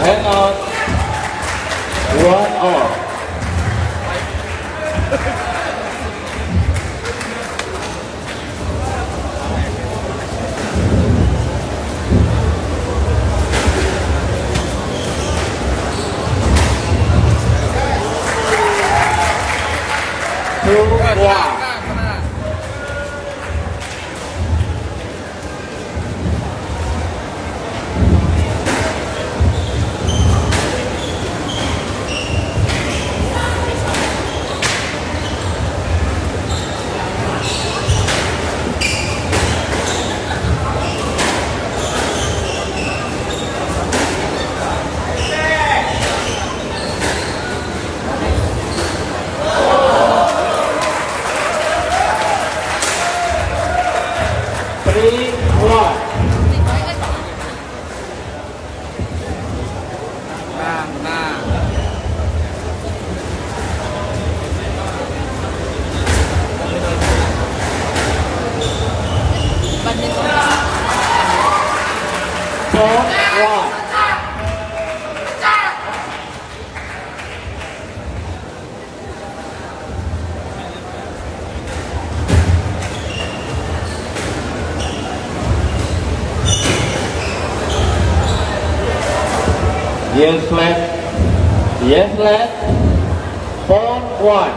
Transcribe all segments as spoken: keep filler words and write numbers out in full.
Hang on. One all. Two one. Three one. Nah, nah. Four one. Yes, lad. Yes, lad. Four one.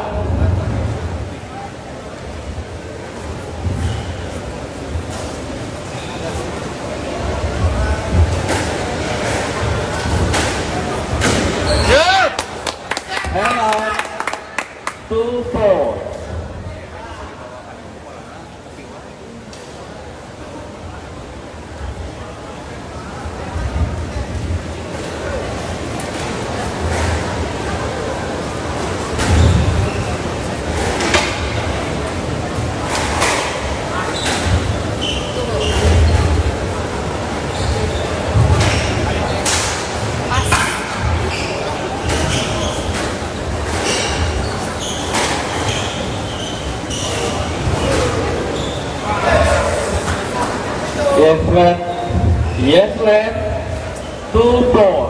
Hang on. Two four. Yes, lad. Yes, lad. Two four.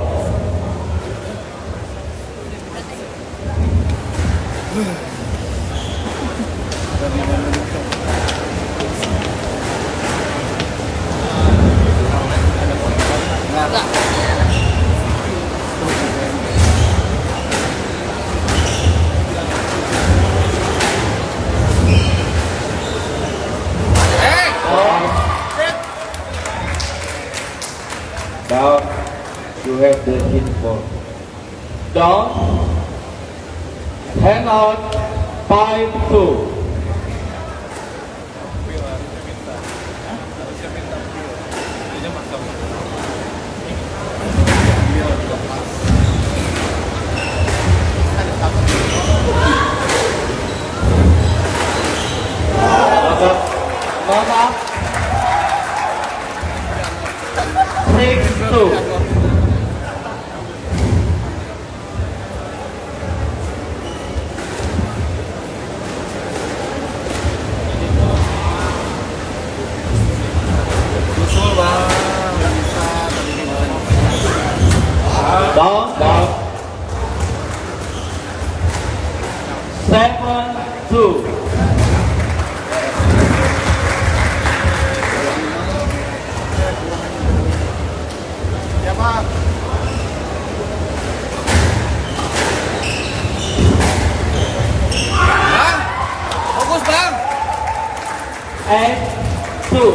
Down. You have the hit ball. Down. Hang on. Five two. Six two. Down, down. Seven two. Bang, fokus, Bang. Eight two.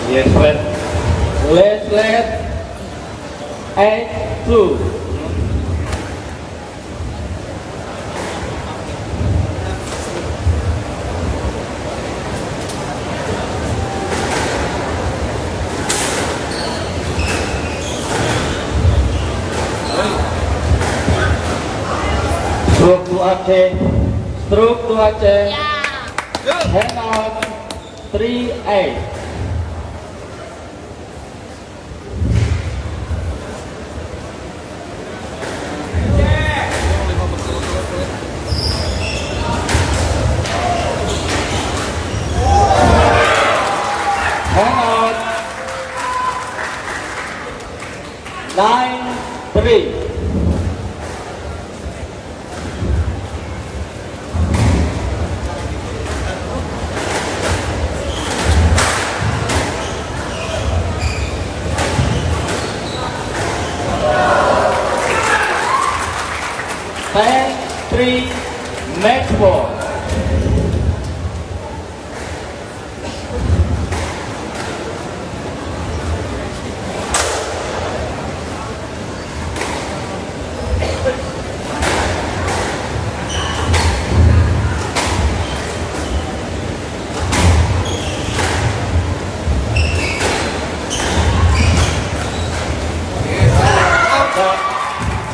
Yes, lad. Last, last. Eight two. Oke, stroke dua cek. Hand out three eight. Hand out. Nine three. Ten three, match ball.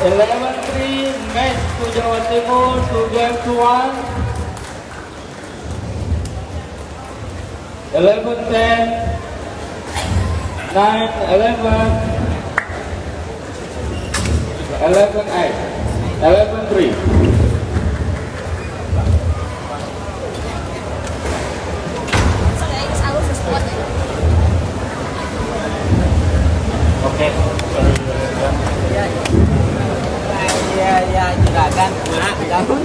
Eleven three, match to Jawa Timur, two game to one. Eleven ten, nine eleven, eleven eight, eleven three. Oke. Iya, iya, juragan, Mak, kamu.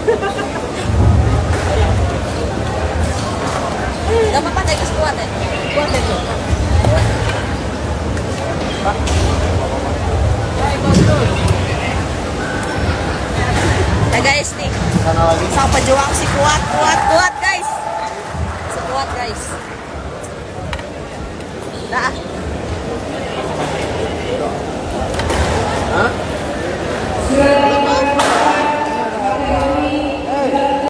Gak apa-apa, Tegus, kuat ya. Kuat ya, Cok. Ya, guys, nih. Sana lagi. Sang pejuang si kuat, kuat, kuat, guys. Si kuat, guys. Dah.